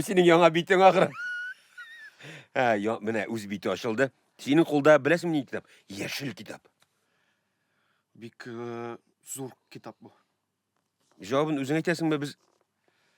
синең яңа битең ахры. Ә, я, менә үз бите ачылды. Синең кулда беләсеңме нинди китап? Яшел китап. Бик э, зур китап бу. Җавабын үзең әйтәсеңме без?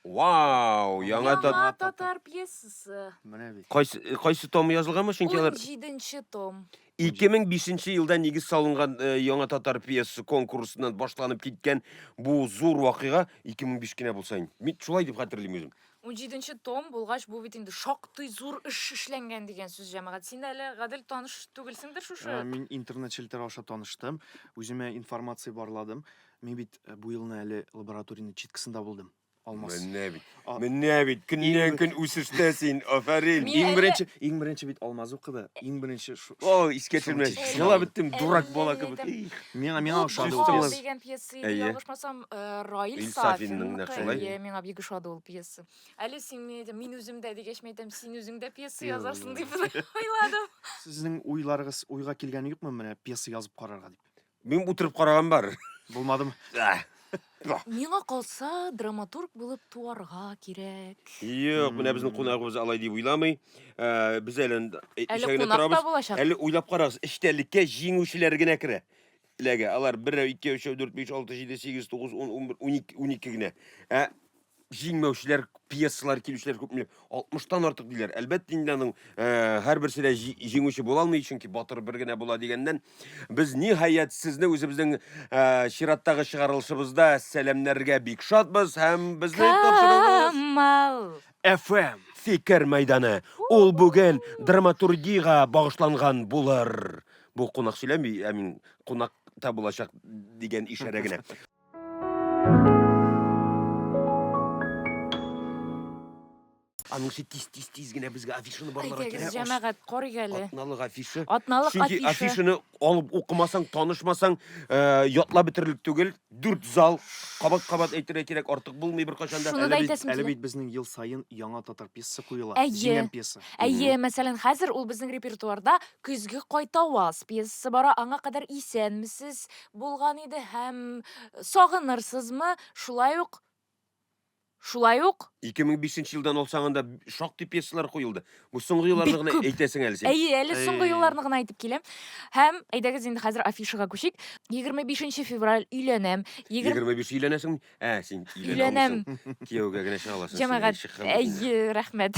Вау, яңа Яңа тат татар пьесасы. Менә бит. кайсы кайсы томы язылганмы? Чөнки алар 17 том. 2005 елда нигез салынган э, яңа татар пьесасы конкурсыннан башланып киткән бу зур вакыйга 2005 кенә булса инде. Мин шулай дип хәтерлим үзем. 17 том булгач, бу бит инде шактый зур эш эшләнгән дигән сүз, җәмәгать. Син әле, Гадел, таныш түгелсеңдер шушы. Э, Мин интернет челтәре аша таныштым, үземә информация барладым. Мин бит э, бу елны әле лабораторияның читкасында булдым. Алмаз. Менә бит. А- Менә бит көннән көн үсештә син. Афәрин. Мин Иң әле- беренче, иң беренче бит Алмаз укыды. Иң беренче шу- О, искә шуның төшермә. читкасында Елап булдым. беттем, дурак бала Әллә кебек. ни Их. Миңа миңа Бу ошады ул Бал пьеса. дигән пьеса иде, Әйе. ялгышмасам, э, Раил Раил Сафинның нәкъ Сафинныкы. шулай. Әйе, миңа бик ошады ул пьеса. Әле син мин әйтәм, мин үзем дә дигәч, мин әйтәм, син үзең дә пьеса Юк, язарсың юк. дип уйладым. Сезнең уйларыгыз уйга килгәне юкмы менә пьеса язып карарга дип? Мин утырып караган бар. Булмадымы? Ah. Миңа калса, драматург булып туарга кирәк. Юк, менә безнең кунагыбыз алай дип уйламый. Э, Без әле Әле әйтмичә генә кунак та торабыз. булачак. Әле уйлап карагыз, эчтәлеккә җиңүчеләр генә керә. Эләгә. Алар 1, 2, 3, 4, 5, 6, 7, 8, 9, 10, 11, 12, 12 генә. Ә җиңмәүчеләр, пьесалар килүчеләр күпме? 60-тан артык диләр. Әлбәттә инде аның э, һәрберсе дә җиңүче була алмый, чөнки батыр бер генә була дигәннән. Без ниһаять сезне үзебезнең э, чираттагы чыгарылышыбызда сәламнәргә бик шатбыз һәм безнең тапшыруыбыз Камал! FM. Фикер мәйданы. Ул бүген драматургиягә багышланган булыр. Бу кунак сөйләми, ә мин кунак та булачак дигән ишарә генә. Аның өчен тиз тиз тиз генә безгә афишаны барларга Әйдәгез, кирәк. җәмәгать, карыйк әле. Атналык афиша. Атналык Чөнки афиша. афишаны алып укымасаң, танышмасаң, э, ятлап бетерерлек түгел. Дүрт зал кабат-кабат әйтергә кирәк, артык булмый беркайчан да. Шуны да Әле бит, әйтәсем әле килә. бит безнең ел саен яңа татар пьесасы куела. Әйе. Җиңгән пьеса. Әйе, мәсәлән, хәзер ул безнең репертуарда Көзге кайтаваз пьесасы бара. Аңа кадәр Исәнмесез булган иде һәм Сагынырсызмы? Шулай ук Шулай ук 2005 елдан алсаң анда шактый пьесалар куелды. Бу соңгы елларны Бик гына күп. әйтәсең әле син. Әйе, әле соңгы Әй. елларны гына әйтеп киләм. Һәм әйдәгез инде хәзер афишага күчик. 25 февраль өйләнәм. 20 25 өйләнәсең? Ә, син өйләнә Өйләнәм. алмыйсың. Кияүгә генә чыга аласың. син, Җәмәгать, чыккан бит инде. әйе, рәхмәт.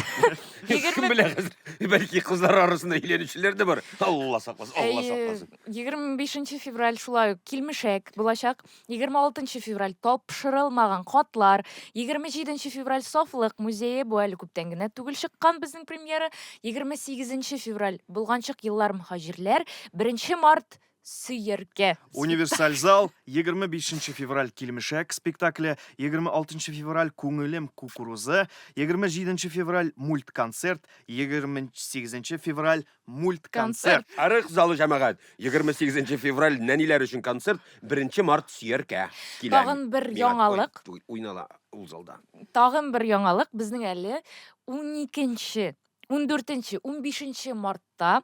Кем 20 белә хәзер? Бәлки кызлар арасында өйләнүчеләр дә бар. Алла сакласын, Алла Әйе, сакласын. 25 февраль шулай ук килмешәк булачак. 26 февраль тапшырылмаган хатлар. 27 февраль Сафлык музее, бу әле күптән генә түгел чыккан безнең премьера. 28 февраль Болганчык еллар мөһаҗирләр. 1 март Сөяркә. Универсаль зал, 25 февраль Килмешәк спектакле, 26 февраль Күңелем кукурузы, 27 февраль Мультконцерт, 28 февраль Мультконцерт. Арык залы җәмәгать. 28 февраль нәниләр өчен концерт, 1 март сөяркә. Килә. Тагын бер Миңа яңалык. ой, Уйнала ул залда. Тагын бер яңалык безнең әле 12-нче, 14-нче, 15-нче мартта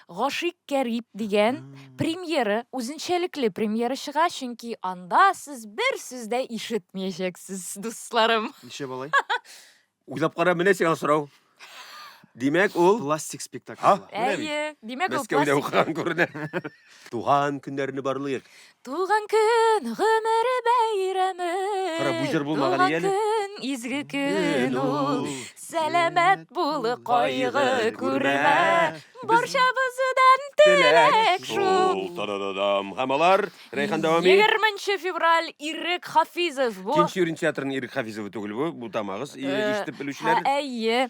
Гашыйк Кәрип дигән премьера, үзенчәлекле премьера чыга, чөнки анда сез бер сүз дә ишетмәячәксез, дусларым. Ничә балай? Уйлап кара, менә сиңа сорау. Димәк, ул Пластик спектакль. Ха? була. Менә бит. Әйе, димәк ул Мәскәүдә пластик. укыган күренә. Туган көннәрне барлыйк. Туган көн гомер бәйрәме. Кара, бу җыр булмаган Туган иде әле. көн изге көн ул. Сәламәт бул, кайгы күрмә. Барчабыздан теләк шул. Та-да-да-дам. Һәм алар, Рәйхан дәвам ит. 20 февраль Ирек Хафизов. Бу Тинчурин театрының Ирек Хафизовы түгел бу, бутамагыз, ишетеп белүчеләр. Әйе.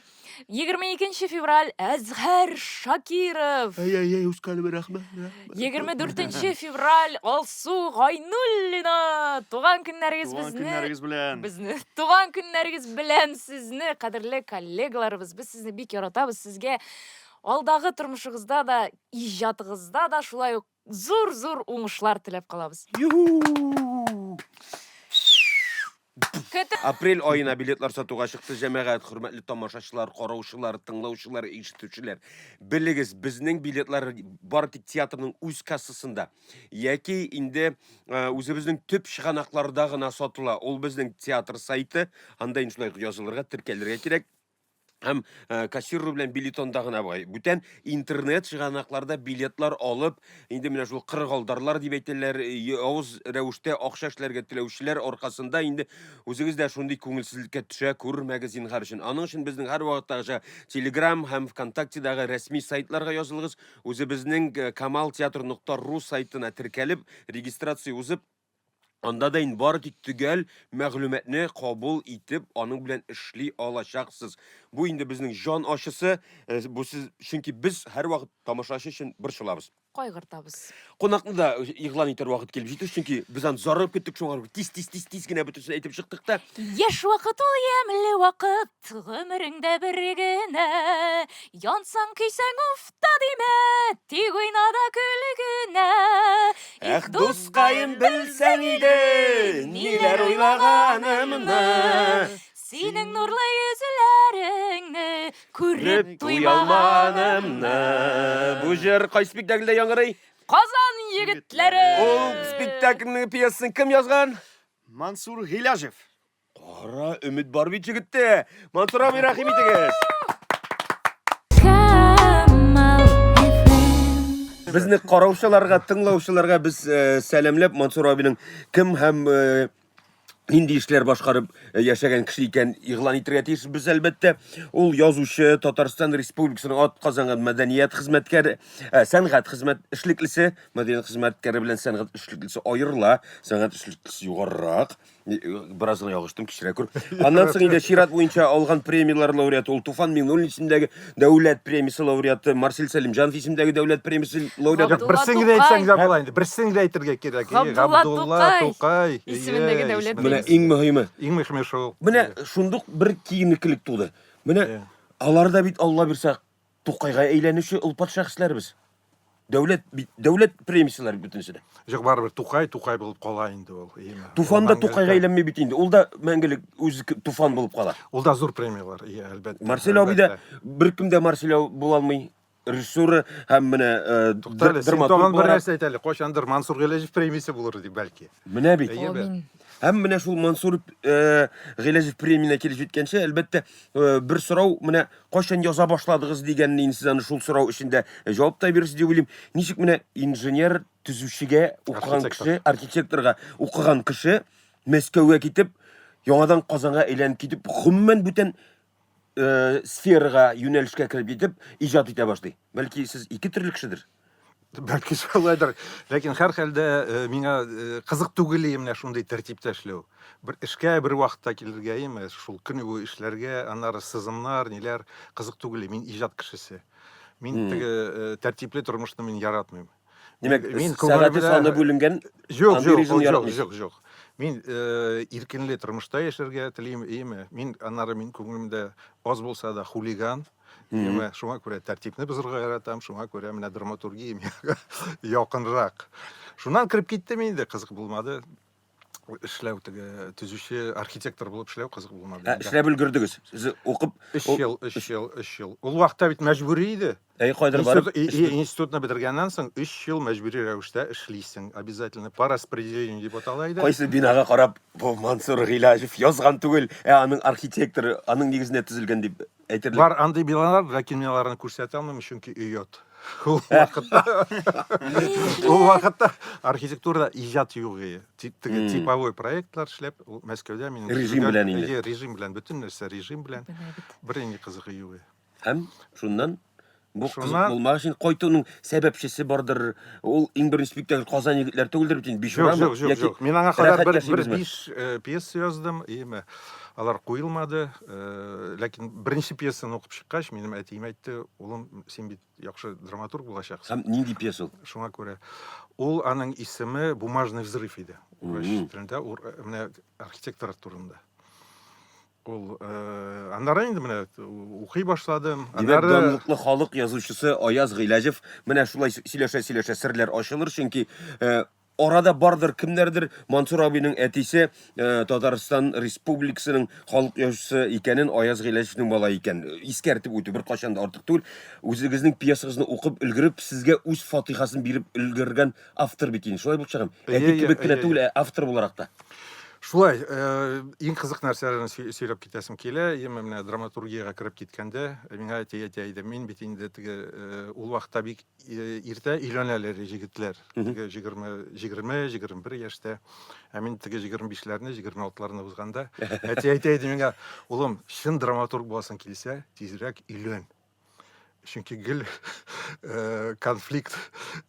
22 февраль Әзһәр Шакиров. Әй, әй, әй, үскәнем, рәхмәт, рәхмәт. 24 февраль Алсу Гайнуллина. Туган көннәрегез Туган безне көннәрегез белән. Безне туган көннәрегез белән сезне, кадерле коллегаларыбыз, без сезне бик яратабыз. Сезгә алдагы тормышыгызда да, иҗатыгызда да шулай ук зур-зур уңышлар теләп калабыз. Юху! Көтеп Апрель аена билетлар сатуга чыкты, җәмәгать, хөрмәтле тамашачылар, караучылар, тыңлаучылар, ишетүчеләр. Белегез, безнең билетлар бары тик театрның үз кассасында яки инде э, үзебезнең төп чыганакларда гына сатыла. Ул безнең театр сайты, анда инде шулай ук язылырга, теркәлергә кирәк. Һәм э, кассиру белән билетонда гына бугай. Бүтән интернет чыганакларда билетлар алып, инде менә шул кырыгалдарлар дип әйтәләр, э, явыз рәвештә акча эшләргә теләүчеләр аркасында инде үзегез дә шундый күңелсезлеккә төшә күрмәгез зинһар өчен. Аның өчен безнең һәрвакыттагыча Telegram һәм ВКонтактедагы рәсми сайтларга язылыгыз. Үзебезнең э, камалтеатр.ру сайтына теркәлеп, регистрация узып, Анда да инде бары тик төгәл мәгълүматны кабул итеп, аның белән эшли алачаксыз. Бу инде безнең җан ачысы, э, бу сез, чөнки без һәрвакыт тамашачы өчен борчылабыз. Кайгыртабыз. Кунакны да игълан итәр вакыт килеп җитте, чөнки без аны зарыгып көттек, шуңа күрә тиз-тиз тиз-тиз генә бөтенесен әйтеп чыктык та. Яшь вакыт ул ямьле вакыт, гомереңдә бер генә. Янсаң, көйсәң, уф та димә, тик уйна да көл генә. Эх, дускаем, белсәң иде, ниләр уйлаганымны. Синең нурлы йөзләреңне күреп туймаганымны. Бу җыр кайсы спектакльдә яңгырый? Казан егетләре! Ул спектакльнең пьесасын кем язган? Мансур Гыйләҗев. Кара, өмет бар бит җегеттә. Мансур абый, рәхим итегез. Безне караучыларга, тыңлаучыларга без э, сәламләп Мансур абыйның кем һәм э, нинди эшләр башкарып э, яшәгән кеше икән игълан итәргә тиешбез әлбәттә. Ул язучы, Татарстан Республикасының атказанган мәдәният хезмәткәре, э, сәнгать хезмәт эшлеклесе, мәдәният хезмәткәре белән сәнгать эшлеклесе аерыла, сәнгать эшлеклесе югарырак. Бераз гына ялгыштым, кичерә күр. Аннан соң инде чират буенча алган премияләр лауреаты ул Туфан Миңнуллин исемендәге дәүләт премиясе лауреаты, Марсель Сәлимҗанов исемендәге дәүләт премиясе лауреаты. Габдулла Берсен генә әйтсәң дә Тукай. була инде. Берсен генә әйтергә кирәк. Ие, Габдулла Габдулла Тукай Тукай исемендәге ие, дәүләт Менә исемендәге. иң мөһиме. Иң мөһиме шул. Менә шундук бер киенекелек туды. Менә Ие. алар да бит Алла бирсә Тукайга әйләнүче олпат шәхесләребез. Дәүләт бит, дәүләт премияселәре бөтенесе дә. Юк, барыбер Тукай Тукай булып кала инде ул. Иеме. Туфан да Ул Тукайга мәңгелеккә. әйләнми бит инде. Ул да мәңгелек үзе Туфан булып кала. Ул да зур премияләр, ие, әлбәттә. Марсель абый да әлбәттә. беркем дә Марсель абый була алмый. Режиссура һәм менә э, Тукта әле, син драматург тагын бер буларак. нәрсә әйт әле. Кайчандыр Мансур Гыйләҗев премиясе булыр дип бәлки. Менә бит. Әйе бе. Амин. Һәм менә шул Мансур э, Гыйләҗев премиясенә килеп җиткәнче, әлбәттә, э, бер сорау менә Кайчан яза башладыгыз дигәнне инде сез аны шул сорау эчендә җавап та бирерсез дип уйлыйм. Ничек менә инженер, төзүчегә укыган кеше, архитекторга укыган кеше Мәскәүгә китеп, яңадан Казанга әйләнеп китеп, гомумән бүтән э, сферага, юнәлешкә кереп китеп, иҗат итә башлый. Бәлки сез ике төрле кешедер? Бәлки шулайдыр. Ләкин һәрхәлдә э, миңа э, кызык түгел иде менә шундый тәртиптә эшләү. Бер эшкә бер вакытта килергә име, шул көне буе эшләргә, аннары сызымнар, ниләр кызык түгел. Мин иҗат кешесе. Мин теге э, тәртипле тормышны мин яратмыйм. Димәк, мин сәгате саны бүленгән Юк, юк, юк, юк, юк. Мин иркенле тормышта яшәргә телим, име. Мин аннары мин күңелемдә аз булса да хулиган. Яме, шуңа күрә тәртипне бозырга яратам, шуңа күрә менә драматургия миңа якынрак. Шуннан кереп киттем инде, кызык булмады. Эшләү теге төзүче архитектор булып эшләү кызык булмады. Ә, эшләп өлгердегез. Сез укып 3 ел, 3 ел, 3 ел. Ул вакытта бит мәҗбүри иде. Әй, кайдыр барып. Институтны бетергәннән соң 3 ел мәҗбүри рәвештә эшлисең. Обязательно по распределению дип атала иде. Кайсы бинага карап, бу Мансур Гыйләҗев язган түгел, ә аның архитекторы, аның нигезендә төзелгән дип әйтерлек. Бар андый биналар, ләкин мин аларны күрсәтә алмыйм, чөнки оят. Ул вакытта Ул вакытта архитектурада иҗат юк иде. Теге типовой проектлар эшләп, ул Мәскәүдә минем режим белән инде. Режим белән, бөтен нәрсә режим белән. Бернинди кызыгы юк иде. Һәм шуннан бу кызык булмагач, инде кайтуның сәбәпчесе бардыр. Ул иң беренче спектакль Казан егетләре түгелдер бит инде, Бичурамы? Юк, юк, юк, юк. Мин аңа кадәр бер, бер биш э, пьеса яздым, име. Алар куелмады. Э, ләкин беренче пьесаны укып чыккач, минем әтием әйтте, улым, син бит яхшы драматург булачаксың. Һәм нинди пьеса ул? Шуңа күрә. Ул аның исеме Бумажный взрыв иде. Урыс телендә, э, менә архитектор турында. Ул э, аннары инде менә укый башладым. Димәк, аннары... данлыклы халык язучысы Аяз Гыйләҗев менә шулай сөйләшә-сөйләшә серләр ачылыр, чөнки э, арада бардыр кемнәрдер Мансур абыйның әтисе э, Татарстан Республикасының халык язучысы икәнен, Аяз Гыйләҗевнең малае икән. Искәртеп үтү беркайчан да артык түгел. Үзегезнең пьесагызны укып өлгереп, сезгә үз фатихасын биреп өлгергән автор бит инде. Шулай булып чыгам. Әти кебек кенә түгел, ә автор буларак та. Шулай, э, иң кызык нәрсәләрне сөйләп китәсем килә. Яме менә драматургиягә кереп киткәндә, миңа әти әйтә иде, мин бит инде теге э, ул вакытта бик э, иртә өйләнәләр җегетләр. Теге 20, 20, 21 яшьтә. Ә мин теге 25-ләрне, 26-ларны узганда, әти әйтә иде миңа, улым, чын драматург буласың килсә, тизрәк өйлән. Чөнки гел э, конфликт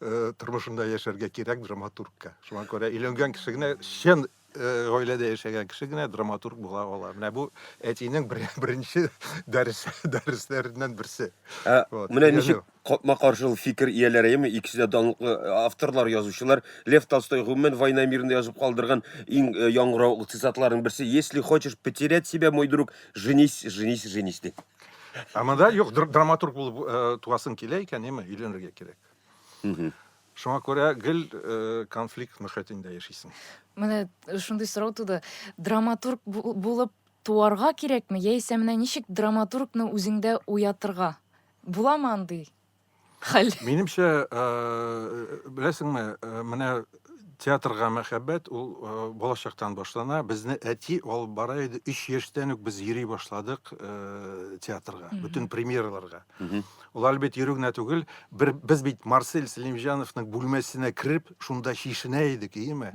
э, тормышында яшәргә кирәк драматургка. Шуңа күрә өйләнгән кеше генә чын э, гаиләдә яшәгән кеше генә драматург була ала. Менә бу әтинең беренче дәрес дәресләреннән берсе. Ә, вот. Менә ничек капма-каршы фикер ияләре, яме икесе дә данлыклы авторлар, язучылар. Лев Толстой гомумән Война мирында язып калдырган иң яңгыравыклы цитаталарның берсе: "Если хочешь потерять себя, мой друг, женись, женись, женись" ди. Ә монда юк, драматург булып э, туасың килә икән, әйме, өйләнергә кирәк. Шуңа күрә гел э, конфликт мөхитендә яшисең. Менә шундый сорау туды. Драматург булып туарга кирәкме, яисә менә ничек драматургны үзеңдә уятырга? Буламы андый? хәл? Минемчә, э, беләсеңме, э, менә театрга мәхәббәт ул э, балачактан башлана. Безне әти алып бара иде. Өч яшьтән үк без йөри башладык театрга, бөтен премьераларга. Ул әлбәттә йөрү генә түгел, бер, без бит Марсель Сәлимҗановның бүлмәсенә кереп, шунда чишенә идек, иеме?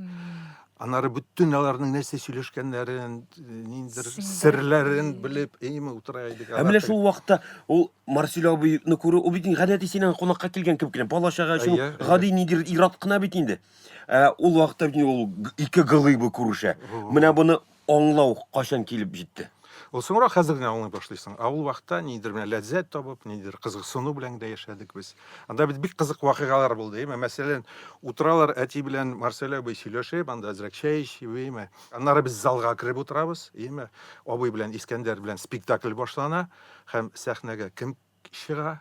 Аннары бөтен аларның нәрсә сөйләшкәннәрен, ниндидер серләрен белеп, әйеме утыра идек. Ә менә шул вакытта ул Марсель абыйны күрү, ул бит гадәти синең кунакка килгән кебек кенә, бала-чага өчен гади ниндидер ир-ат кына бит инде. Ә ул вакытта бит ул ике глыба күрешә. Менә моны аңлау кайчан килеп җитте? Ул соңрак хәзер генә аңлый башлыйсың. Ә ул вакытта ниндидер менә ләззәт табып, ниндидер кызыксыну белән генә яшәдек без. Анда бит бик кызык вакыйгалар булды, әйме? Мәсәлән, утыралар әти белән Марсель абый сөйләшеп, анда әзрәк чәй эчеп, әйме? Аннары без залга кереп утырабыз, әйме? Абый белән Искәндәр белән спектакль башлана һәм сәхнәгә кем чыга?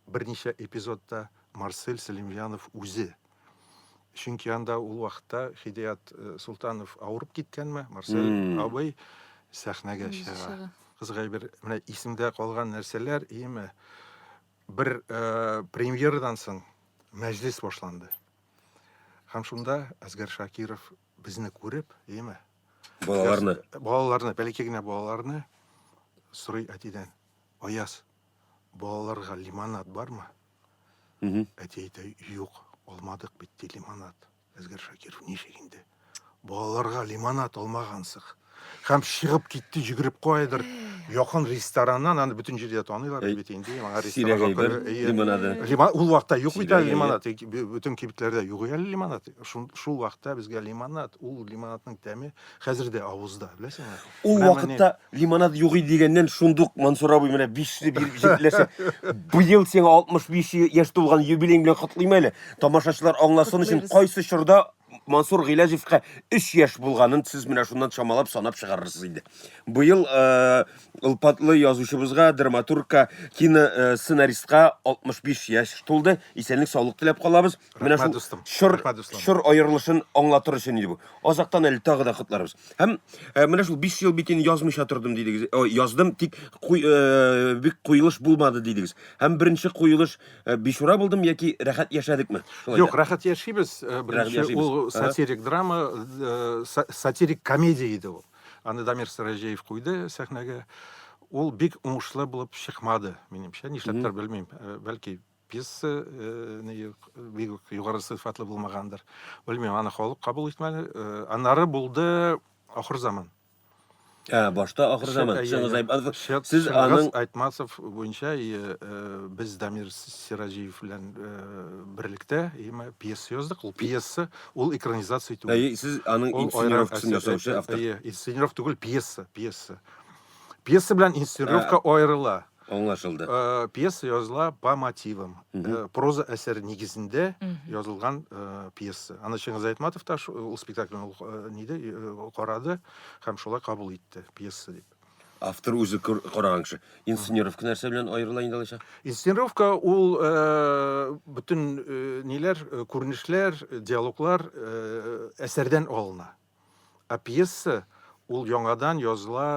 Берничә эпизодта Марсель Сәлимҗанов үзе. Чөнки анда ул вакытта Хидият э, Султанов авырып киткәнме, Марсель абый сәхнәгә чыга. Кызык әйбер, менә исемдә калган нәрсәләр, име, бер э, премьерадан соң мәҗлес башланды. Һәм шунда Әсгар Шакиров безне күреп, име, балаларны, балаларны, бәләкәй генә балаларны сорый әтидән. Аяз, балаларга лимонад бармы? Әти әйтә, юк, алмадык бит, ди лимонад. Әзгәр Шакиров, ничек инде? Балаларга лимонад алмагансыз. Һәм чыгып китте, йөгереп каядыр якын рестораннан, аны бөтен җирдә таныйлар бит инде. Аңа ресторанга лимонады. Ул вакытта юк бит әле лимонад, бөтен кибетләрдә юк әле лимонад. Шул вакытта безгә лимонад, ул лимонадның тәме хәзер дә авызда, беләсеңме? Ул вакытта лимонад юк иде дигәннән шундук Мансур абый менә бишле биреп җирләсә. Быел сиңа 65 яшь тулган юбилеең белән котлыйм әле. Тамашачылар аңласын өчен кайсы чорда Мансур Гыйләҗевка 3 яшь булганын сез менә шуннан чамалап санап чыгарырсыз инде. Быел э, олпатлы язучыбызга, драматургка, кино э, сценаристка 65 яшь тулды. Исәнлек, саулык теләп калабыз. Менә шул чор, чор аерылышын аңлатыр өчен иде бу. Азактан әле тагы да котларбыз. Һәм э, менә шул 5 ел бит инде язмыйча тордым дидегез. Ой, яздым, тик куй, э, бик куелыш булмады дидегез. Һәм беренче куелыш э, бичура булдым яки рәхәт яшәдекме? Шулай Юк, рәхәт яшибез. Э, беренче ул сатирик драма, э, сатирик комедия иде ул. Аны Дамир Сираҗиев куйды сәхнәгә. Ул бик уңышлы булып чыкмады, минемчә. Нишләптер белмим. Э, бәлки пьеса э, бик үк югары сыйфатлы булмагандыр. Белмим, аны халык кабул итмәде. Э, аннары булды Ахыр заман. Ә, башта Ахыр заман. Чыңгыз Айтматов. Сез аның Айтматов буенча э, без Дамир Сираҗиев белән берлектә имә пьеса яздык. Ул пьеса, ул экранизация түгел. Әйе, сез аның инсценировкасын ясаучы автор. Әйе, инсценировка түгел, пьеса, пьеса. Пьеса белән инсценировка аерыла. Аңлашылды. Э, пьеса языла по мотивам. Э, проза әсәре нигезендә язылган э, пьеса. Аны Чыңгыз Айтматов та ул спектакльне ул ниде карады һәм шулай кабул итте пьеса дип. Автор үзе караган кеше. Инсценировка нәрсә белән аерыла инде алайса? Инсценировка ул бөтен ниләр, күренешләр, диалоглар әсәрдән алына. Ә пьеса Ул яңадан языла,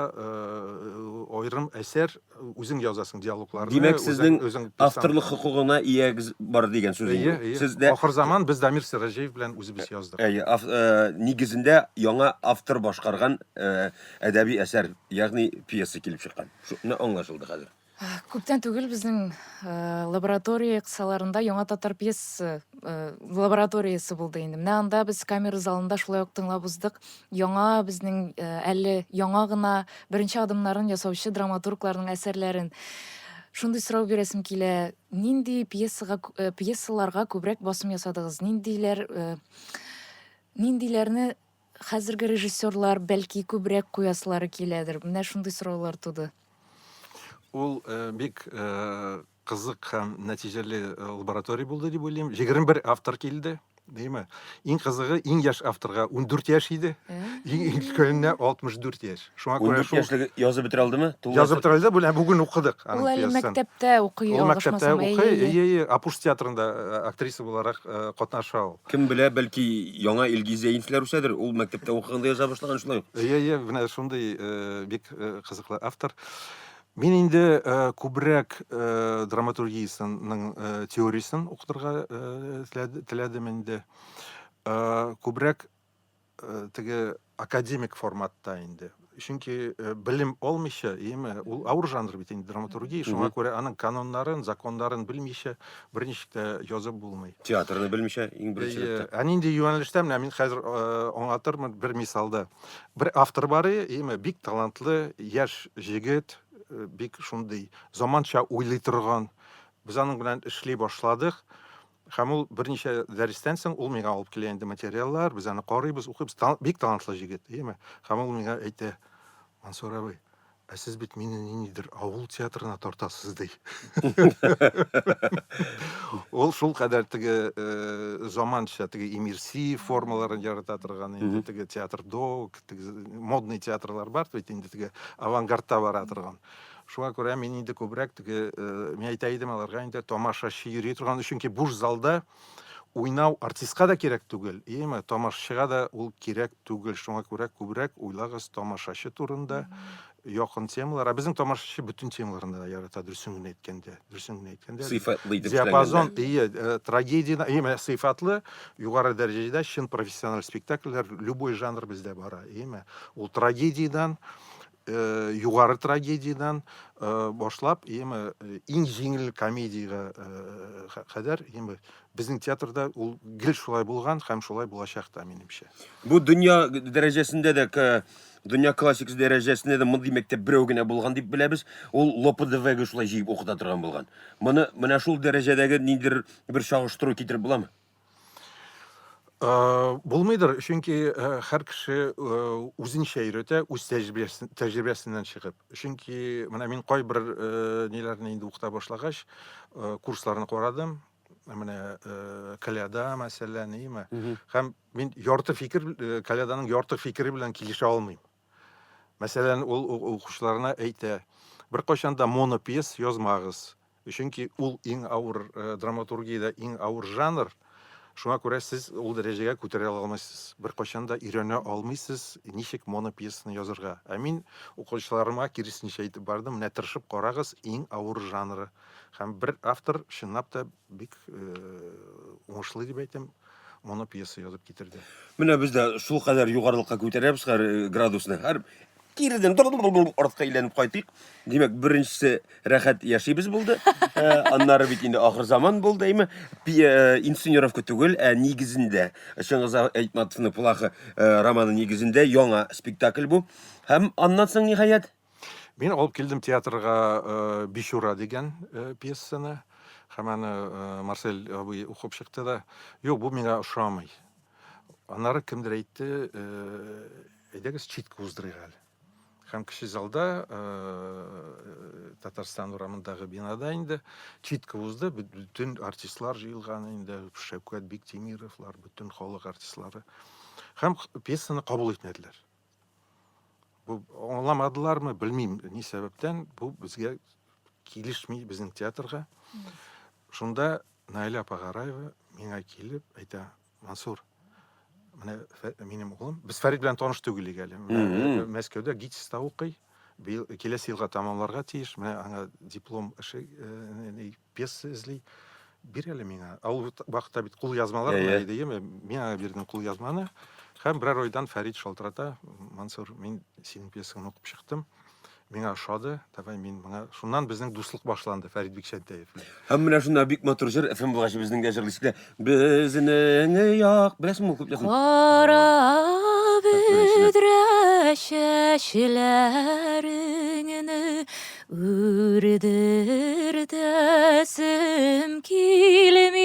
аерым әсәр, үзең язасың диалогларны. Димәк, сезнең авторлык хокукына иягез бар дигән сүз инде. Әйе, әйе. Ахыр заман без Дамир Сираҗиев белән үзебез яздык. Әйе, нигезендә яңа автор башкарган әдәби әсәр, ягъни пьеса килеп чыккан. Шуны аңлашылды хәзер. Күптән түгел безнең лаборатория кысаларында яңа татар пьесасы лабораториясе булды инде. Менә анда без камера залында шулай ук тыңлап уздык. Яңа безнең әле яңа гына беренче адымнарын ясаучы драматургларның әсәрләрен. Шундый сорау бирәсем килә. Нинди пьесага пьесаларга күбрәк басым ясадыгыз? Ниндиләр ниндиләрне Хәзерге режиссерлар, бәлки, күбрәк куясылары киләдер. Менә шундый сораулар туды. Ул э, бик э, кызык һәм нәтиҗәле э, лаборатория булды дип уйлыйм. 21 автор килде, димме? Иң кызыгы, иң яшь авторга 14 яшь иде, иң өлкәненә 64 яшь. Шуңа күрә 14 шул яшьлеге язып бетерә алдымы? Тулы язып бетерә алды, бүген бүген укыдык аның Ул әле пьесасын. мәктәптә укый, Ул мәктәптә ялгышмасам. Әйе, укый, әйе. әйе, әйе, Апуш театрында э, актриса буларак э, катнаша ул. Кем белә, бәлки яңа Илгиз Зәинфләр үсәдер. Ул мәктәптә укыганда яза башлаган шулай ук. Әйе, әйе, менә шундый э, бик э, кызыклы автор. Мин инде э, күбрәк э, драматургиясенең э, теориясен укытырга э, теләдем инде. Э, күбрәк Э, теге академик форматта инде. Чөнки э, белем алмыйча, име, ул авыр жанр бит инде драматургия, шуңа күрә аның каноннарын, законнарын белмичә берничек тә язып булмый. Театрны белмичә, иң беренче рәттә. Ә нинди юнәлештә менә мин хәзер э, аңлатырмын бер мисалда. Бер автор бар, име, бик талантлы яшь җегет, бик шундый заманча уйлый торган. Без аның белән эшли башладык. Һәм ул берничә дәрестән соң ул миңа алып килә инде материаллар, без аны карыйбыз, укыйбыз. Бик талантлы җегет, әйеме? Һәм ул миңа әйтә, Мансур абый, ә сез бит мине ниндидер авыл театрына тартасыз, ди. Ул шул кадәр теге э, заманча теге иммерсив формаларын ярата торган инде теге театр дог, теге модный театрлар бар бит инде теге авангардта бара торган. Шуңа күрә мин инде күбрәк теге, э, мин әйтә идем аларга инде тамашачы йөри торган, чөнки буш залда уйнау артистка да кирәк түгел, иеме, тамашачыга да ул кирәк түгел. Шуңа күрә күбрәк уйлагыз тамашачы турында, якын темалар. Ә безнең тамашачы бөтен темаларны да ярата, дөресен генә әйткәндә, дөресен генә әйткәндә. Сыйфатлы итеп Диапазон, ие, э, трагедия, ие, менә сыйфатлы, югары дәрәҗәдә чын профессиональ спектакльләр, любой жанр бездә бара, иеме. Ул трагедиядән Э, югары трагедиядән э, башлап, яме э, иң җиңел комедиягә кадәр, яме безнең театрда ул гел шулай булган һәм шулай булачак та, минемчә. Бу дөнья дәрәҗәсендә дә дөнья классикасы дәрәҗәсендә дә мондый мәктәп берәү генә булган дип беләбез. Ул Лопе де Вега шулай җыеп укыта торган булган. Моны менә шул дәрәҗәдәге ниндидер бер чагыштыру китереп буламы? Э, булмыйдыр, чөнки э, һәр кеше э, үзенчә өйрәтә, үз тәҗрибәсеннән чыгып. Чөнки менә мин кайбер ниләрне инде укыта башлагач, курсларны карадым. Менә Каляда, мәсәлән, име. Һәм мин ярты фикер, Каляданың ярты фикере белән килешә алмыйм. Мәсәлән, ул укучыларына әйтә, беркайчан да монопьес язмагыз. Чөнки ул иң авыр э, драматургиядә иң авыр жанр. Шуңа күрә сез ул дәрәҗәгә күтәрә алмыйсыз. Беркайчан да өйрәнә алмыйсыз, ничек монопьесаны язырга. Ә мин укучыларыма киресенчә әйтеп бардым, менә тырышып карагыз, иң авыр жанры. Һәм бер автор чынлап та бик э, уңышлы дип әйтәм, монопьеса язып китерде. Менә без дә шулкадәр югарылыкка күтәрәбез һәр э, градусны. Һәр киредән артка әйләнеп кайтыйк. Димәк, беренчесе рәхәт яшибез булды. Э, аннары бит инде ахыр заман булды, әйме? Э, инсценировка түгел, ә нигезендә Чыңгыз Айтматовның Плахы э, романы нигезендә яңа спектакль бу. Һәм аннан соң ниһаять Мин алып килдем театрга Бичура дигән пьесаны. Һәм аны Марсель абый укып чыкты да, юк, бу миңа ошамый. Аннары кемдер әйтте, Әйдәгез, читка уздырыйк әле. Һәм кече залда, э, Татарстан урамындагы бинада инде читка узды, бөтен артистлар җыелган инде, Шәүкәт Биктимировлар, бөтен халык артистлары. Һәм пьесаны кабул итмәделәр. Бу аңламадылармы, белмим, ни сәбәптән бу безгә килешми безнең театрга. Шунда Наилә апа Гараева миңа килеп әйтә, Мансур, Менә минем улым, без Фәрит белән таныш түгел идек әле. Менә Мәскәүдә ГИТИСта укый. Быел киләсе елга тәмамларга тиеш. Менә аңа диплом эше пьеса эзли. Бир әле миңа. Ә ул вакытта бит кулъязмалар гына иде, яме. Мин аңа бирдем кулъязманы. Һәм берәр айдан Фәрит шалтырата, Мансур, мин синең пьесаңны укып чыктым. Миңа ошады, давай мин моңа... Шуннан безнең дуслык башланды Фәрит Бикчәнтәев белән. Һәм менә шунда бик матур җыр, FM булгач безнең дә җырлыйсы килә. Безнең як, беләсеңме ул күпләрне? Кара бөдрә чәчләреңне үрдертәсем килмидер.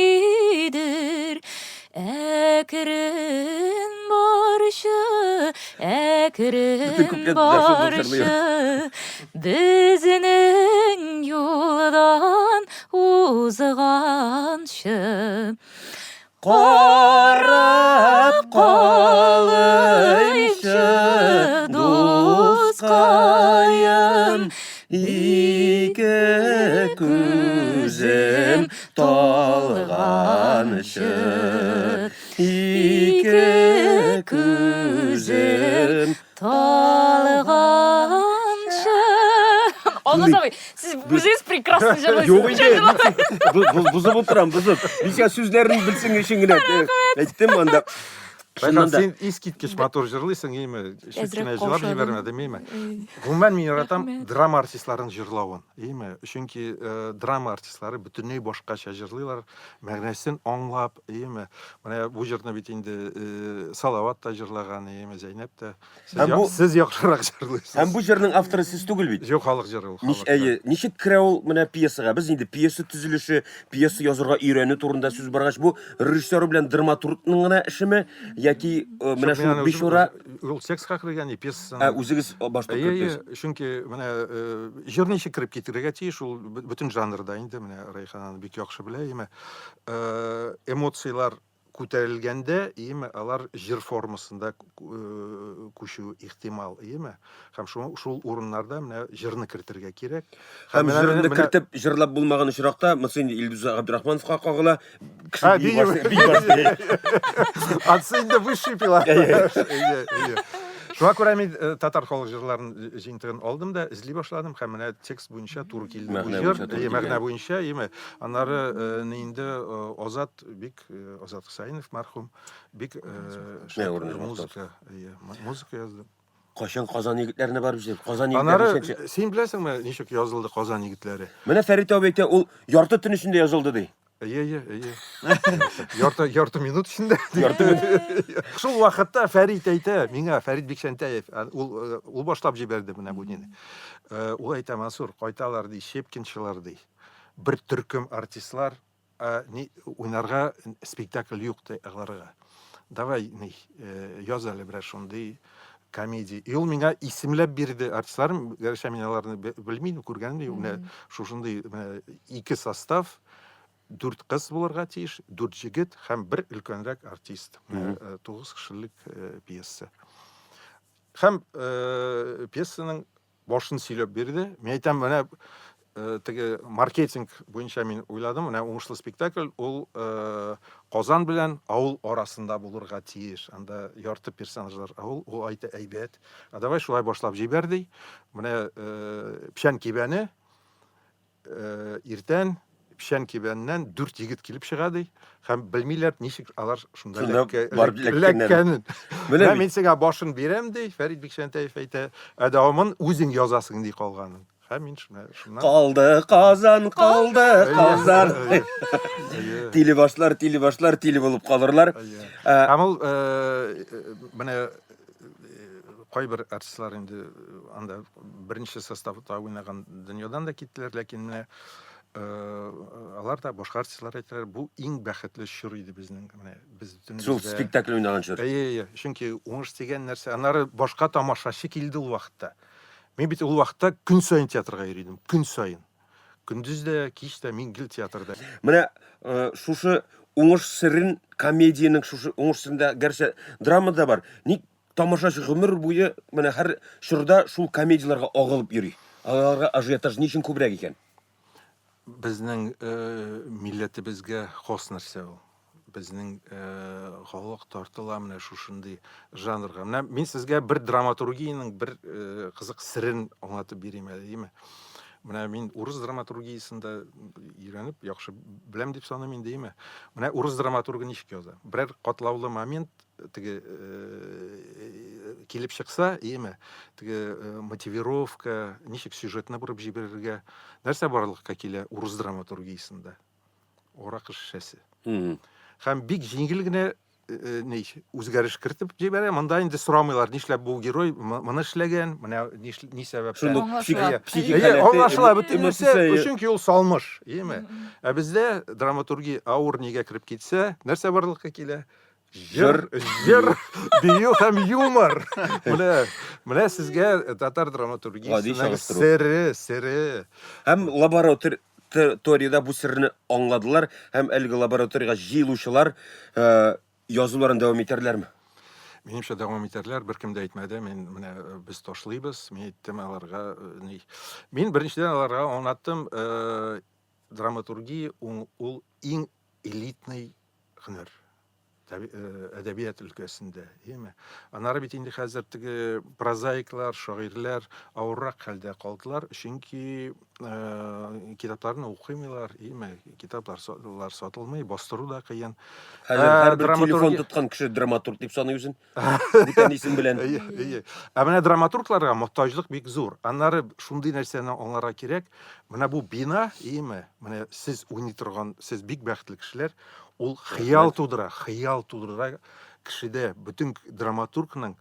Әкрен барчы, әкрен барчы, безнең юлдан узганчы. Карап калыймчы, дускаем, ике күзем Талганчы ике күзем талганчы. Алмаз абый, сез үзегез прекрасно җырлыйсыз. Юк инде, бозып утырам, бозып. Мин сиңа сүзләрен белсен өчен генә әйттем анда. Чыннан да. Син искиткеч матур җырлыйсың, име? Чүт кенә җырлап җибәрмәдем, име? Гомумән мин яратам драма артистларын җырлавын, име? Чөнки э, драма артистлары бөтенләй башкача җырлыйлар, мәгънәсен аңлап, име? Менә бу җырны бит инде э, Салават та җырлаган, име, Зәйнәп тә. Сез, Һәм бу, сез яхшырак җырлыйсыз. Һәм бу җырның авторы сез түгел бит. Юк, халык җыры ул. Нич, әйе, ничек керә ул менә пьесага? Без инде пьеса төзелеше, пьеса язырга өйрәнү турында сүз баргач, бу режиссер белән драматургның гына эшеме яки э, менә шул бичура ул текстка кергән, пьесасына. Ә үзегез башта керттегез. Әйе, чөнки менә э, җыр ничек кереп китергә тиеш, ул бөтен жанрда инде менә Рәйхан аны бик яхшы белә, әйеме. Э, эмоцияләр күтәрелгәндә, иеме, алар җыр формасында күчү ихтимал, иеме? Һәм шул, шул урыннарда менә җырны кертергә кирәк. Һәм, һәм җырны кертеп җырлап булмаган очракта, монысы инде Илдус Габдрахмановка кагыла. Кеше бии башлый. Ансы инде высший пилотаж. Шуңа күрә мин э, татар халык җырларын җыентыгын алдым да эзли башладым һәм менә текст буенча туры килде бу җыр, мәгънә буенча, име. Аннары э, инде э, Азат бик Э, Азат Хусаинов мәрхүм бик э, шәп музыка, музыка язды. Кайчан Казан егетләренә барып җиттек? Казан егетләре ничәнче? Син беләсеңме, ничек язылды Казан егетләре? Менә Фәрит абый әйтә, ул ярты төн эчендә язылды ди. Әйе, әйе, әйе. Ярты, ярты минут эчендә. Ярты минут. Шул вакытта Фәрит әйтә, миңа Фәрит Бикчәнтәев, ул э, ул башлап җибәрде менә бу нине. Ул әйтә, Мансур, кайталар ди, щепкинчылар ди. Бер төркем артистлар Ә ни уйнарга спектакль юк ди аларга. Давай ни э, яз әле берәр шундый комедия. И ул миңа исемләп бирде артистларын, гәрчә мин аларны белмим, күргәнем юк. Менә шушындый менә ике состав, дүрт кыз булырга тиеш, дүрт җегет һәм бер өлкәнрәк артист. Менә э, тугыз кешелек э, пьеса. Һәм э, пьесаның башын сөйләп бирде. Мин әйтәм, менә э, теге маркетинг буенча мин уйладым, менә уңышлы спектакль ул э, Казан белән авыл арасында булырга тиеш. Анда ярты персонажлар авыл, ул әйтә әйбәт. А давай шулай башлап җибәр ди. Менә э, печән кибәне Э, иртән печән кибәненнән дүрт егет килеп чыга ди һәм белмиләр ничек алар шунда эләккәнен. Менә мин сиңа башын бирәм ди, Фәрит Бикчәнтәев әйтә, ә дәвамын үзең язасың ди калганын. Һәм мин шуннан Калды Казан, калды Казан. Тиле башлар, тиле башлар, тиле булып калырлар. Э, һәм ул э, менә кайбер артистлар инде анда беренче составта уйнаган дөньядан да киттеләр, ләкин менә алар да башка артистлар әйтәләр, бу иң бәхетле чор иде безнең. Менә без бөтенебез Шул спектакль уйнаган чор. Әйе, әйе, чөнки уңыш дигән нәрсә, аннары башка тамашачы килде ул вакытта. Мин бит ул вакытта көн саен театрга йөри идем, көн саен. Көндез дә, кич тә мин гел театрда. Менә э, шушы уңыш серен комедиянең шушы уңыш серендә гәрчә драма да бар. Ник тамашачы гомер буе менә һәр чорда шул комедияләргә агылып йөри? Аларга ажиотаж ни өчен күбрәк икән? Безнең э, милләтебезгә хас нәрсә ул. Безнең халык тартыла менә шушындый жанрга. Менә мин сезгә бер драматургиянең бер кызык серен аңлатып бирим әле, димме? Менә мин урыс драматургиясен дә өйрәнеп, яхшы беләм дип саныйм инде, димме? Менә урыс драматургы ничек яза? Берәр катлаулы момент теге килеп чыкса, иеме, теге мотивировка, ничек сюжетны борып җибәрергә, нәрсә барлыкка килә урыс драматургиясендә? Аракы шешәсе. Һәм бик җиңел генә э, ни үзгәреш кертеп җибәрә. Монда инде сорамыйлар, нишләп бу герой моны эшләгән, менә ни сәбәптән. Шундук психик халәте, аңлашыла бөтен нәрсә, чөнки ул салмыш, иеме? Ә бездә драматургия авыр нигә кереп китсә, нәрсә барлыкка килә? Җыр, җыр, бию һәм юмор. Менә, менә сезгә татар драматургиясенең сере, сере. Һәм лабораториядә бу серне аңладылар һәм әлеге лабораториягә җыелучылар э, язуларын дәвам итәрләрме? Минемчә дәвам итәрләр, беркем дә әйтмәде, мин менә э, без ташлыйбыз, мин әйттем аларга э, ни. Мин беренчедән аларга аңлаттым, драматургия ул иң элитный һөнәр әдәбият өлкәсендә, әйеме? Аннары бит инде хәзер теге прозаиклар, шагыйрьләр авыррак хәлдә калдылар, чөнки э, китапларны укымыйлар, әйеме? Китаплар сатылмый, бастыру да кыен. Хәзер һәрбер телефон тоткан кеше драматург дип саный үзен. Бүтән исем белән. Әйе, әйе. Ә менә драматургларга мохтаҗлык бик зур. Аннары шундый нәрсәне аңларга кирәк. Менә бу бина, әйеме? Менә сез уйный торган, сез бик бәхетле кешеләр. Ул хыял тудыра, хыял тудыра кешедә. Бөтен драматургның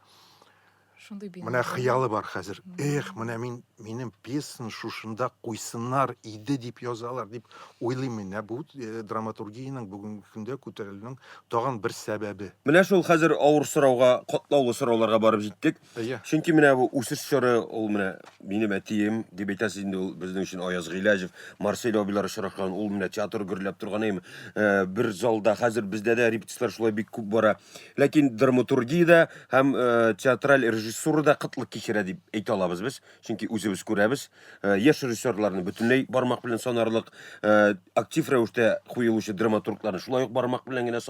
Шундый бина. Менә хыялы бар хәзер. Эх, менә мин минем пьесаны шушында куйсыннар иде дип язалар дип уйлыйм мин. Менә бу э, драматургиянең бүгенге көндә күтәрелүнең тагын бер сәбәбе. Менә шул хәзер авыр сорауга, катлаулы сорауларга барып җиттек. Әйе. Чөнки менә бу үсеш чоры, ул менә минем әтием дип әйтәсез инде, ул безнең өчен Аяз Гыйләҗев, Марсель абыйлар очрашкан, ул менә театр гөрләп торган әйме. Э, бер залда хәзер бездә дә репетицияләр шулай бик күп бара. Ләкин драматургиядә һәм э, театраль режиссура да кытлык кичерә дип әйтә алабыз без. Чөнки үзебез күрәбез, э, яшь режиссерларны бөтенләй бармак белән санарлык, э, актив рәвештә куелучы драматургларны шулай ук бармак белән генә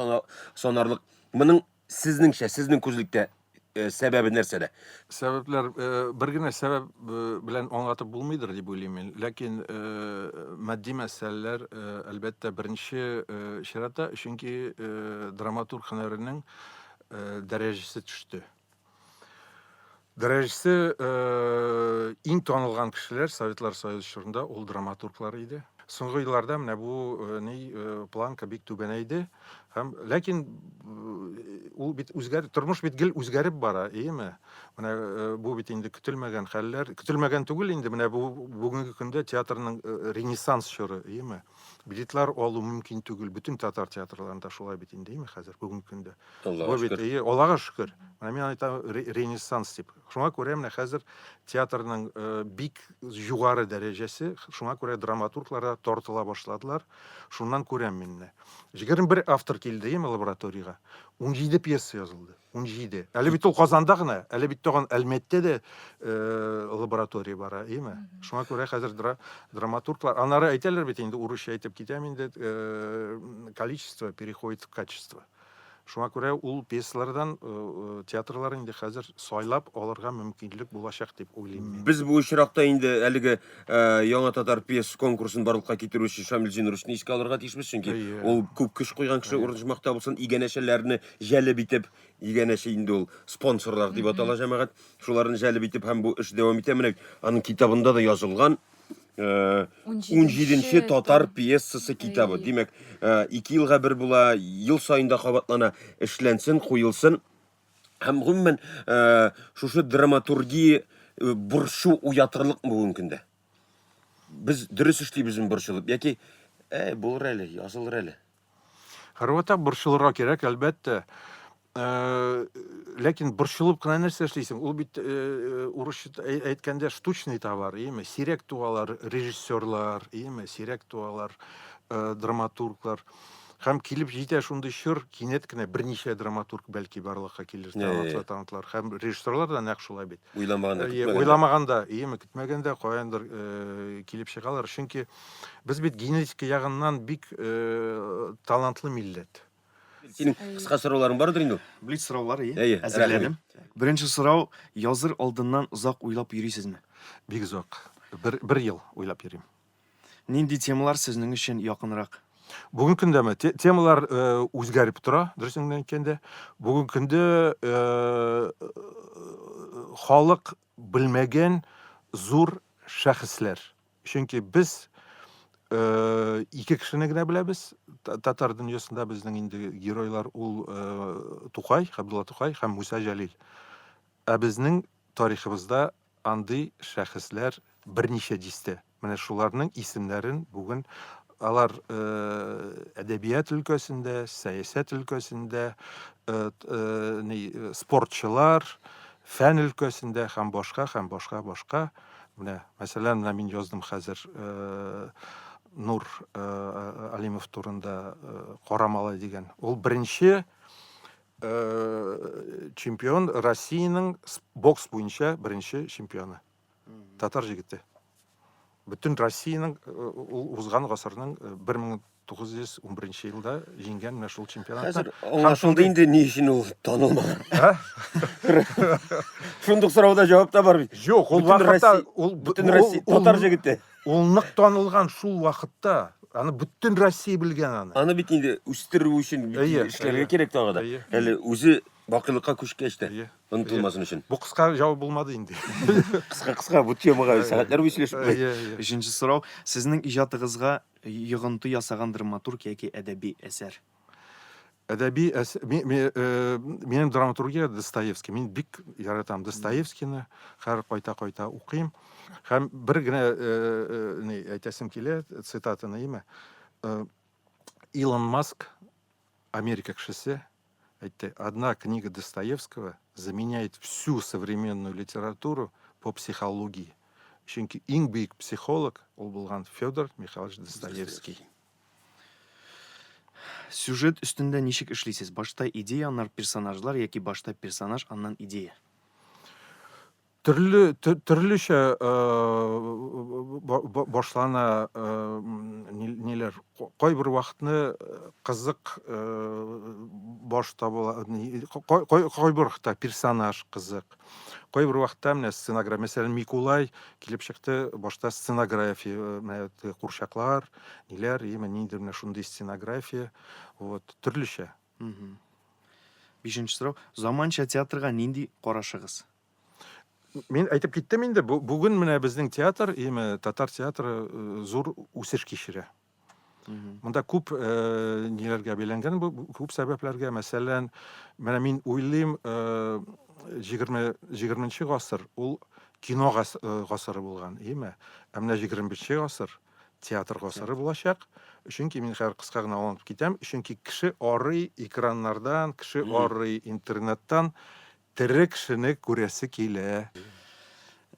санарлык. Моның сезнеңчә, сезнең күзлектә э, сәбәбе нәрсәдә? Сәбәпләр э, бер генә сәбәп э, белән аңлатып булмыйдыр дип уйлыйм мин. Ләкин матди мәсьәләләр әлбәттә беренче чиратта, чөнки драматург һөнәренең дәрәҗәсе төште. Дәрәҗәсе иң танылган кешеләр Советлар Союзы чорында ул драматурглар иде. Соңгы елларда менә бу ни планка бик түбәнәйде. Һәм ләкин ул бит үзгәр, тормыш бит гел үзгәреп бара, әйеме? Менә бу бит инде көтелмәгән хәлләр, көтелмәгән түгел инде, менә бу бүгенге көндә театрның ренессанс чоры, әйеме? Билетлар алу мөмкин түгел, бөтен татар театрларында шулай бит инде, әйеме хәзер бүгенге көндә. Аллага Бу бит, шөкер. әйе, Аллага шөкер. Менә мин әйтәм ренессанс дип. Шуңа күрә менә хәзер театрның бик югары дәрәҗәсе, шуңа күрә драматурглар да тартыла башладылар. Шуннан күрәм мин менә. 21 автор килде, әйеме, лабораториягә. 17 пьеса язылды. 17. Әле бит ул Казанда гына, әле бит тагын Әлмәттә дә э, лаборатория бар, әйеме? Шуңа күрә хәзер дра, драматурглар, аннары әйтәләр бит инде, урысча әйтеп китәм инде, э, количество переходит в качество. Шуңа күрә ул пьесалардан э, э, театрлар инде хәзер сайлап алырга мөмкинлек булачак дип уйлыйм мин. Без бу очракта инде әлеге э, яңа татар пьеса конкурсын барлыкка китерүче Шамил Зинуровичны искә алырга тиешбез, чөнки Әйе. ул күп көч куйган кеше урын оҗмахта булсын, иганәчеләрне җәлеп итеп, иганәче инде ул спонсорлар дип атала җәмәгать, шуларны җәлеп итеп һәм бу эш дәвам итә. Менә аның китабында да язылган, 17-нче татар пьесасы китабы. Димәк, 2 елга бер була, ел саен да кабатлана. Эшләнсен, куелсын. Һәм гомумән, шушы драматургия борчу уятырлык бүгенге көндә? Без дөрес эшлибезме борчылып яки әй, булыр әле, язылыр әле? Һәрвакыт борчылырга кирәк, әлбәттә. Э, ләкин борчылып кына нәрсә эшлисең? Ул бит э, урысча әйткәндә штучный товар, иеме? Сирәк туалар режиссерлар, иеме? Сирәк туалар э, драматурглар. Һәм килеп җитә шундый чор, кинәт кенә берничә драматург бәлки барлыкка килер, талантлы талантлар. Һәм режиссерлар да нәкъ шулай бит. Уйламаганда, көтмәгәндә. Уйламаганда, иеме, көтмәгәндә каяндыр килеп чыгалар. Чөнки без бит генетика ягыннан бик талантлы милләт. Синең кыска сорауларың бардыр инде ул. Блиц сораулар, Әйе, әйе, әзерләдем. Беренче сорау, языр алдыннан озак уйлап йөрисезме? Бик озак. Бер, бер ел уйлап йөрим. Нинди темалар сезнең өчен якынрак? Бүгенге көндәме? Темалар э, үзгәреп тора, дөресен генә әйткәндә. Бүгенге көндә э, халык белмәгән зур шәхесләр. Чөнки без э, ике кешене генә беләбез. Татар дөньясында безнең инде геройлар ул э, Тукай, Габдулла Тукай һәм Муса Җәлил. Ә безнең тарихыбызда андый шәхесләр берничә дистә. Менә шуларның исемнәрен бүген алар э, әдәбият өлкәсендә, сәясәт өлкәсендә, э, э, ни, спортчылар, фән өлкәсендә һәм башка, һәм башка, башка. Менә, мәсәлән, менә мин яздым хәзер Нур Алимов турында Кара малай дигән. Ул беренче чемпион Россиянең бокс буенча беренче чемпионы. Татар җегете. Бөтен Россиянең ул узган гасырның 1911 елда җиңгән менә шул чемпионатта. Хәзер аңлашылды инде ни өчен ул танылмаган. Шундук сорауда җавап та бар бит. Юк, ул вакытта ул бөтен Россия татар җегете. Ул нык танылган шул вакытта. Аны бөтен Россия белгән аны. Аны бит инде үстерү өчен эшләргә кирәк тагы да. Әле үзе бакыйлыкка күчкәч тә онытылмасын өчен. Бу кыска җавап булмады инде. Кыска кыска бу темага сәгатьләр буе сөйләшеп була. Өченче сорау. Сезнең иҗатыгызга йогынты ясаган драматург яки әдәби әсәр? Әдәби әс... Минем драматургия Достоевский. Мин бик яратам Достоевскийны. Һәр кайта-кайта укыйм. Һәм бер генә ни әйтәсем килә, цитатаны, име? Илон Маск, Америка кешесе, әйтте, одна книга Достоевского заменяет всю современную литературу по психологии. Чөнки иң бөек психолог ул булган Федор Михайлович Достоевский. Сюжет өстендә ничек эшлисез? Башта идея, аннары персонажлар яки башта персонаж, аннан идея? Төрле төрлечә башлана ниләр. Кайбер вакытны кызык башта була, кайбер вакытта персонаж кызык. Кайбер вакытта менә сценография, мәсәлән, Микулай килеп чыкты, башта сценография, менә курчаклар, ниләр, яме ниндидер менә шундый сценография, вот, төрлечә. Бишенче сорау. Заманча театрга нинди карашыгыз? Мин әйтеп киттем инде, бүген менә безнең театр, яме татар театры зур үсеш кичерә. Монда күп э, ниләргә бәйләнгән бу, күп сәбәпләргә. Мәсәлән, менә мин уйлыйм, 20 20 гасыр ул кино э, гасыры булган, име? Ә менә 21 гасыр театр гасыры булачак. Чөнки мин хәзер кыска гына аңлатып китәм. Чөнки кеше арый экраннардан, кеше арый интернеттан, тере кешене күрәсе килә.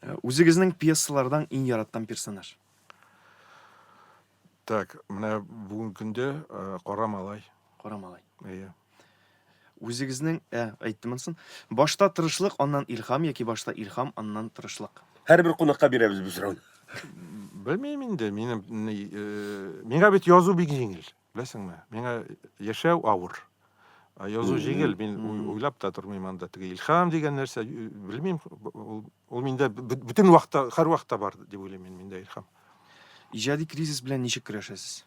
Э, үзегезнең пьесалардан иң яраткан персонаж? Так, менә бүгенге көндә э, кара малай. Кара малай. Әйе. Үзегезнең, ә, әйттем монысын. Башта тырышлык, аннан илһам яки башта илһам, аннан тырышлык. Һәрбер кунакка бирәбез бу сорауны. Белмим инде, минем э, миңа бит язу бик җиңел. Беләсеңме? Миңа яшәү авыр. Ә язу җиңел, мин уйлап та тормыйм анда теге илһам дигән нәрсә, белмим, ул, ул миндә бөтен вакытта, һәр вакытта бар дип уйлыйм мин, миндә илһам. Иҗади кризис белән ничек көрәшәсез?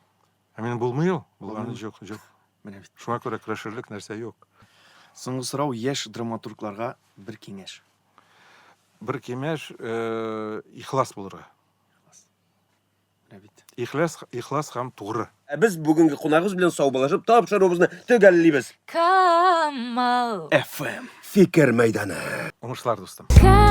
Ә минем булмый ул, булганы юк, юк. Менә бит. Шуңа күрә көрәшерлек нәрсә юк. Соңгы сорау, яшь драматургларга бер киңәш. Бер киңәш, э, ихлас булырга. Менә бит. Ихлас, ихлас һәм тугры. Ә без бүгенге кунагыбыз белән саубуллашып, тапшыруыбызны төгәллибез. Камал. FM. Фикер мәйданы. Уңышлар, дустым. Камал.